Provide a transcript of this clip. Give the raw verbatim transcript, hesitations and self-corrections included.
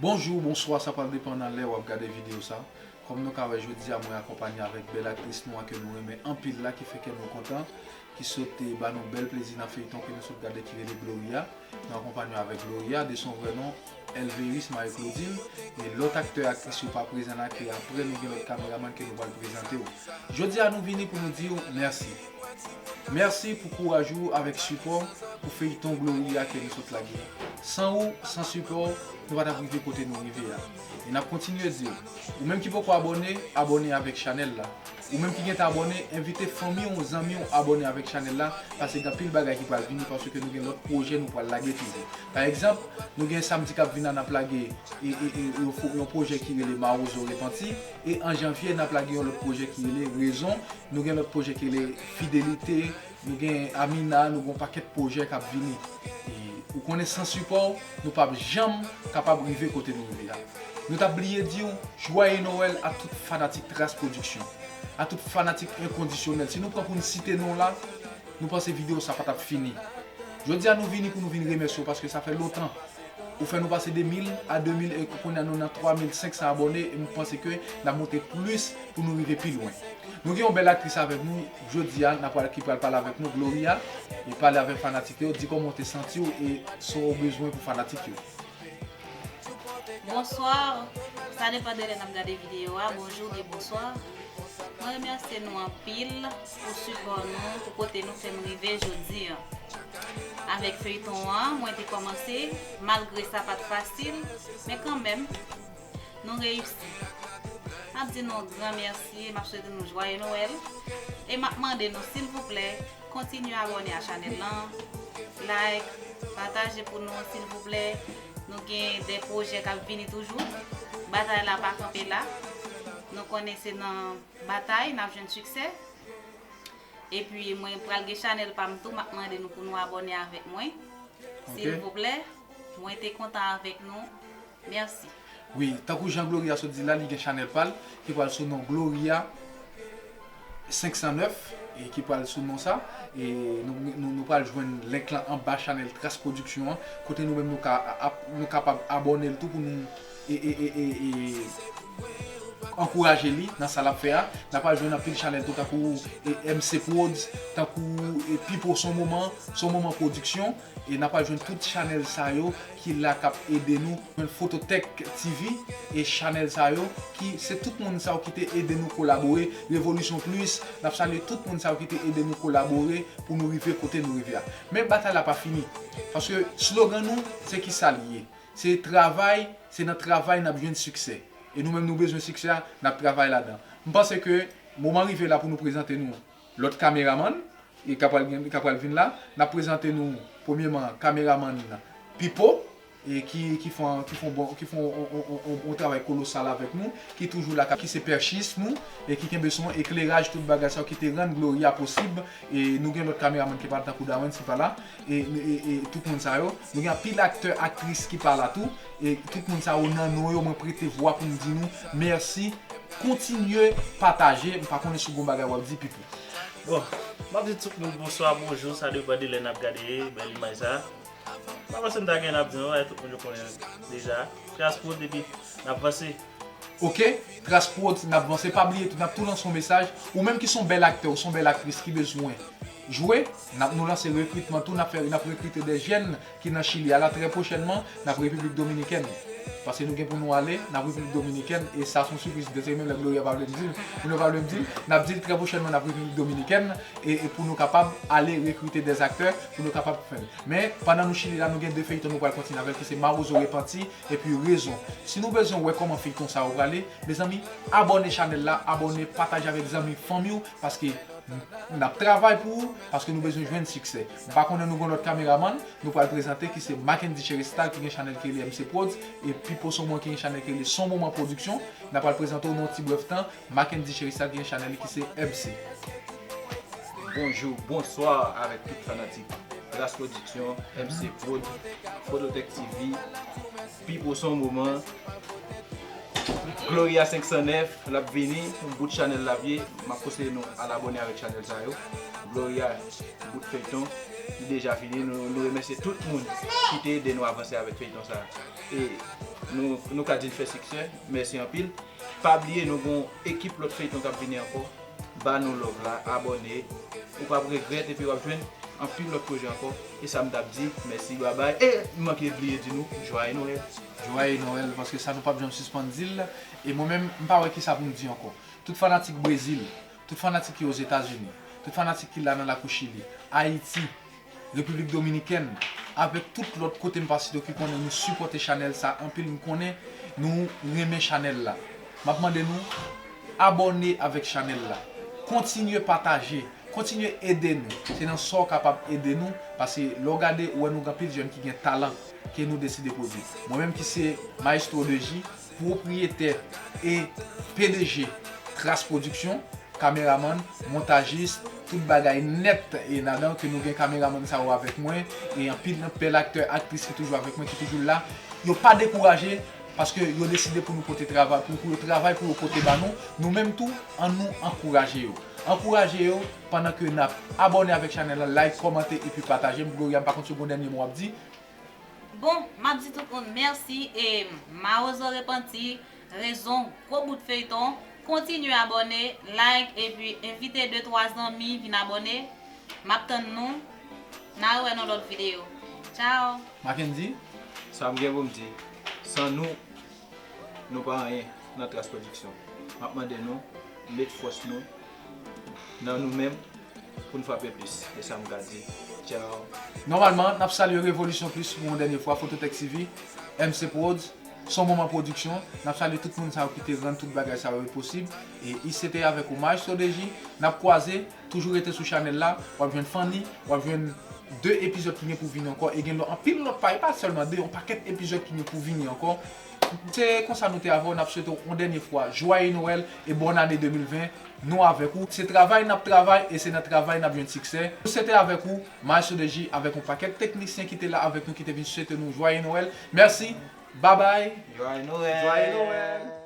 Bonjou, bonswa, sa pral depann nan lè w ap gade videyo sa. Kòm nou ka wè, jodi a mwen akonpanye avèk bèl aktris nou an ke nou renmen anpil la, ki fè kè nou kontan, ki sot ba nou bèl plezi nan feyton ke nou sot gade ki rele Gloria. Nou akonpanye avèk Gloria, de son vrè non, Elveris Marie Claudine, e lòt aktè aktris yo pa prezan la, ke aprè nou gen lòt kameramann ke nou pral prezante w. Jodi a nou vini pou nou di w mèsi. Mèsi pou kouraj ou avèk sipò pou feyton Gloria ke nou sot lage. San ou, san sipò, nou pa t ap rive kote nou rive a. E n ap kontinye di w, ou menm ki poko abòne, abòne avèk chanèl la. Ou menm ki gentan abòne, envite fanmi w, zanmi w abòne avèk chanèl la, paske gen anpil bagay ki pral vini, paske nou gen lòt pwojè nou pral lage toujou. Pa egzanp, nou gen samdi k ap vin la, n ap lage e, e, e, yon fo- yon pwojè ki rele Mawozo Repanti, e an janvye, n ap lage yon lòt pwojè ki rele Rezon, nou gen lòt pwojè ki rele Fidelite, nou gen Amina, nou gen yon pakèt pwojè k ap vini. E ou konnen san sipò w, nou p ap janm kapab rive kote nou rive a. Nou t ap bliye di w, jwaye Nwèl a tout fanatik Tras Production, a tout fanatik enkondisyonèl. Si nou pran pou n site non la, nou panse videyo sa pa t ap fini. Jodi a nou vini pou nou vin remèsye w paske sa fè lontan. Ou fè nou pase de mil a de mil e kounye a nou nan twa mil senk san abòne e m panse ke n ap monte plis pou nou rive pi lwen. Nou gen yon bèl aktris avèk nou jodi a, n ap pral, ki pral pale avèk nou, Gloria, e pale avèk fanatik yo, di kòman w te santi w e sa w bezwen pou fanatik yo. Bonswa, sa depann de lè n ap gade videyo a, bonjou oubyen bonswa. Mwen remèsye nou anpil pou sipò nou, pou kote nou fè m rive jodi a. Avèk feyton an, mwen te kòmanse, malgre sa pa t fasil, men kanmenm, nou reyisi. M ap di nou yon gran mèsi, m ap swete nou jwaye Nwèl, e m ap mande nou, silvouplè, kontinye abòne a chanèl lan, like, pataje pou nou, silvouplè. Nou gen de pwojè k ap vini toujou. Batay la pa kanpe la. Nou konnen se nan batay n ap jwenn siksè. Epi mwen pral gen chanèl pa m tou, m ap mande nou pou nou abòne avèk mwen. Silvouplè, mwen te kontan avèk nou. Mèsi. Wi, tankou jan Gloria sot di la, li gen chanèl pa l ki pral sou non Gloria senk san nèf, e ki pral sou non sa. E nou, nou, nou pral jwenn link lan anba chanèl Tras Production an, kote nou menm nou ka ap, nou kapab abòne l tou pou nou e, e, e, e, e ankouraje li nan sa l ap fè a. N ap pral jwenn anpil chanèl tou, tankou e, M C Prodz, tankou e, Pipo Son Moman, Son Moman Production. E n ap pral jwenn tout chanèl sa yo ki la k ap ede nou. Jwenn Fototech T V e chanèl sa yo ki se tout moun sa yo ki te ede nou kolabore. Revolisyon Plis, n ap salye tout moun sa yo ki te ede nou kolabore pou nou rive kote nou rive a. Men batay la pa fini. Paske slogan nou, se ki sa l ye. Se travay, se nan travay n ap jwenn siksè. E nou menm nou bezwen siksè a, n ap travay ladan. M panse ke moman rive la pou nou prezante nou lòt kameramann e k ap pral gen, k ap pral vin la. N ap prezante nou premyeman kameramann Pipo, e ki, ki fè, ki fè bon, ki fè yon, yon, yon, yon, yon travay kolosal avèk nou, ki toujou la, ki se pèchis nou, e ki kenbe son ekleraj tout bagay sa yo ki te rann Gloria posib. E nou gen lòt kameramann ki pa la tankou Darwens ki pa la, e, e, e tout moun sa yo. Nou gen anpil aktè, aktris ki pa la tou, e tout moun sa yo nan non yo, mwen prete vwa pou m di nou mèsi. Kontinye pataje, m pa konnen si w gen yon bagay w ap di, Pipo. Bon, m ap di tout moun bonswa, bonjou, sa depann de lè n ap gade bèl imaj sa. M pa panse m ta gen n ap di non, tout moun yo konnen deja. Tras Prod epi n ap vanse. Ok, Tras Prod, n ap vanse. Pa bliye tou, n ap tou lanse yon mesaj. Ou menm ki se yon bèl aktè, ou se yon bèl aktris ki bezwen jwe, n ap, nou lanse rekritman tou, n ap fè, n ap rekrite de jèn ki nan Chili a la, trè pwochènman, n ap Repiblik Dominikèn. Paske nou gen pou nou ale, n ap Repiblik Dominikèn, e sa se yon sipriz, de se menm lè Gloria pa vle m di l, moun yo pa vle m di l, n ap di l trè pwochènman n ap Repiblik Dominikèn, e, e pou nou kapab ale rekrite de aktè, pou nou kapab fè l. Men, pandan nou Chili la, nou gen de feyton nou pral kontinye avè l, ki se Mawozo Repanti, epi Rezon. Si nou bezwen wè kòman feyton sa yo prale, mezanmi, abòne chanèl la, abòne, pataje avèk zanmi, fanmi w, paske n ap travay pou ou, paske nou bezwen jwenn siksè. M pa konnen nou gen lòt kameramann, nou pral prezante ki se Mackendy Cherestal ki gen chanèl ki rele M C Prodz, e Pipo Son Moman ki gen chanèl ki rele Son Moman Production. N ap pral prezante w nan yon ti brèf tan, Mackendy Cherestal ki gen chanèl li ki se M C. Bonjou, bonswa avèk tout fanatik Tras Production, M C Prod, Fototech T V, Pipo Son Moman, Gloria senk san nèf, l ap vini, yon bout chanèl l ap ye. M ap konseye nou al abòne avèk chanèl sa yo. Gloria, bout feyton, li deja fini. Nou, nou remèsye tout moun ki te ede nou avanse avèk feyton sa. E nou, nou ka di n fè siksè. Mèsi anpil. Pa bliye, nou gon ekip lòt feyton k ap vini ankò. Ba nou love la, abòne. Ou p ap regrèt epi w ap jwenn anpil lòt pwojè ankò. E sa m t ap di, mèsi, babay. E m manke bliye di nou, jwaye Nwèl. Jwaye Nwèl, paske sa nou p ap janm sispann di l. E mwen menm, m pa wè kisa pou m di ankò. Tout fanatik Brezil, tout fanatik ki Ozetazini, tout fanatik ki la nan lakou Chili, Ayiti, Repiblik Dominikèn, avèk tout lòt kote m pa site ki konnen nou sipòte chanèl sa anpil, m konnen nou renmen chanèl la. M ap mande nou abòne avèk chanèl la. Kontinye pataje, kontinye ede nou. Se nan sa w kapab ede nou, paske lè w gade, ou wè nou gen anpil jèn ki gen talan ke nou deside pwodui. Mwen menm ki se Maestro de J, pwopriyetè e P D G Trace Production, kameramann, montajis, tout bagay nèt e ladan ke nou gen kameramann sa yo avèk mwen, e anpil bèl aktè, aktris ki toujou avèk mwen, ki toujou la. Yo pa dekouraje, paske yo deside pou nou pote travay, pou, pou yo travay, pou yo pote ba nou. Nou menm tou, ann nou ankouraje yo. Ankouraje yo pandan ke n ap abòne avèk chanèl la, like, kòmante epi pataje. M Gloria, m pa konn si w gon dènye mo w ap di. Bon, m ap di tout moun mèsi e Mawozo Repanti, rezon gwo bout feyton. Kontinye abòne, like epi envite de twa zanmi vin abòne. M ap tann nou. N a rewè nan lòt videyo. Tchao! Mackendy? Sa m gen pou m di, san nou, nou pa anyen nan Trace Production. M ap mande nou met fòs nou nan nou menm pou n frape plis. E sa m ka di. Tchao. Nòmalman, n ap salye Revolisyon Plis pou yon dènye fwa, Fototèks TV, M C Prodz, Son Moman Pwodiksyon. N ap salye tout moun sa yo ki te rann tout bagay sa yo posib. E I C T avèk ou, Maestro D J. N ap kwaze, toujou rete sou chanèl la. W ap jwenn Fanny, w ap jwenn de epizòd ki gen pou vini ankò. E gen lòt, anpil lòt pa, e pa sèlman de, yon pakèt epizòd ki gen pou vini ankò. Se konsa nou te avè w, n ap swete w yon dènye fwa, jwaye Nwèl e bòn ane de mil ven. Nou avèk ou. Se travay n ap travay e se nan travay n ap jwenn siksè. Se te avèk ou, Maestro D J, avèk yon pakèt teknisyen ki te la avèk nou, ki te vin swete nou jwaye Nwèl. Mèsi. Babay. Jwaye Nwèl. Jwaye Nwèl.